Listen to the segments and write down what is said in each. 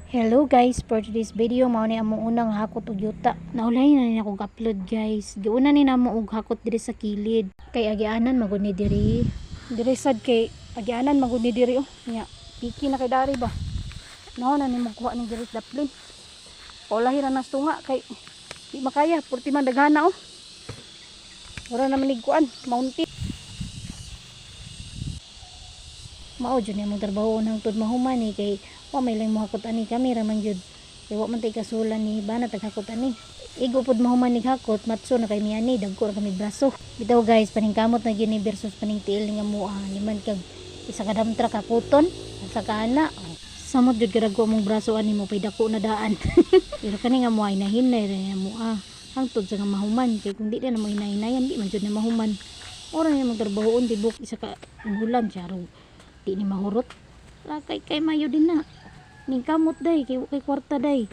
Hello guys, for today's video mao ni among unang hakot og yuta. Naulahi na ni akong upload, guys. Giuna ni namo og hakot diri sa kilid. Kay agianan magud ni diri. Diri sad kay agianan magud ni diri oh. Nya piki na kay dari ba. No na ni magkuha ni diri sa daplin. Paulahi ra nas tunga kay di makaya purti man daghana oh. Wala naman ni kuan, mountain. Mao jud ni among trabaho hangtod mahuman ni kay wa may lang mohakot ani, kami ra man jud. Kay wa man tay kasulan ni bana taghakot ani. Igo pod mahuman ni hakot, matso na kay mi ani, dagko ra kami braso. Bitaw guys, paningkamot na gyud ni versus paningtiil nga mua. Liman kag isa ka dump truck hakuton sa kaana. Samot jud karago among braso ani mo pay dako na daan. Pero kani nga mua hinahinay ra ni mua. Hangtod sa nga mahuman kay kung di na mo hinahinayan, di man jud na mahuman. Ora ni among trabahoon tibok isa ka bulan siya ro. Di ni mahurot. Kay kay mayo din na. Ning kamot day kay kay kwarta day.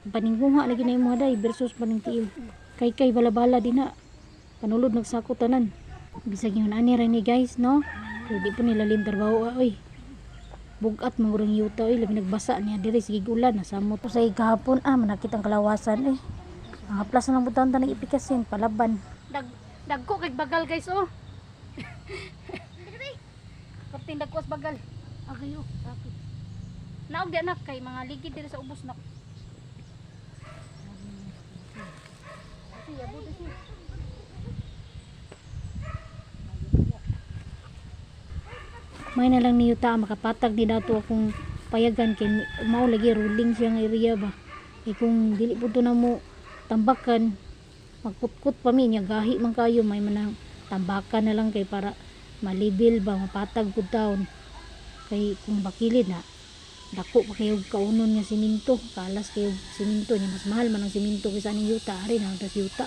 Paningguha lagi na imo day versus paningtiil. Kay kay balabala din na. Panulod nagsako tanan. Bisag yun ani ra ni guys, no. Pero di po nila lalim trabaho oy. Bugat mangurang yuta oy, labi nagbasa niya diri sige ulan nasamot. Sa gahapon ah manakit ang kalawasan eh. Ang haplas na lang butang tanang ipikasin palaban. Dag dagko kay bagal guys oh. Kaptin dagko as bagal. Agayo, sakit. Naog di anak kay mga ligid diri sa ubos nak. May na lang ni yuta makapatag ni dato akong payagan kay mao lagi rolling siya nga area ba. Kay kung dili pud to namo tambakan, magkutkot pa mi niya, gahi man kayo, may manang tambakan na lang kay para malibil ba, mapatag pud taon. Kay kung bakilid na dako pa kayo kaunon nga siminto, kalas kayo siminto niya, mas mahal man ang siminto kaysa aning yuta, ari na tas yuta.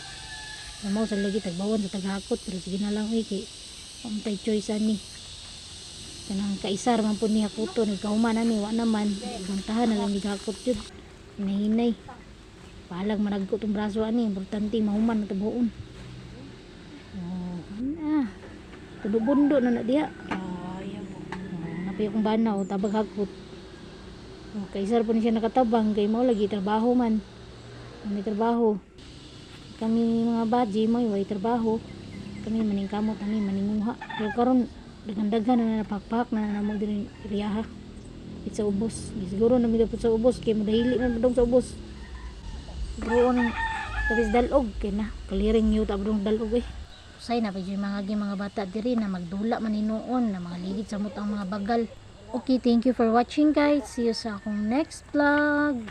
Mao sa lagi tagbawan sa taghakot, pero sige na lang oy kay wa choice ani. Kanang kaisar man pud ni hakuton, nagkahuman ani wa naman, bantahan na lang ni hakot jud. Hinahinay. Palag managko tong braso ani, importante mahuman na tabuon. Oh, na. Tudo bundo na na diha. Oh, napay akong bana o tabag hakot. Oh, kaisar po ni siya nakatabang kay mao lagi trabaho man. May trabaho. Kami mga baji mo way trabaho. Kami maningkamot ani maninguha. Pero karon daghan-daghan na napakpak na namo diri riyaha. It sa ubos. Di siguro na mi dapat sa ubos kay madahili man padong sa ubos. Siguro nang tapos dalog kay na clearing yuta padong dalog eh. Usay na pa jud mga gi mga bata diri na magdula man hinuon na mga ligid sa ang mga bagal. Okay, thank you for watching guys. See you sa akong next vlog.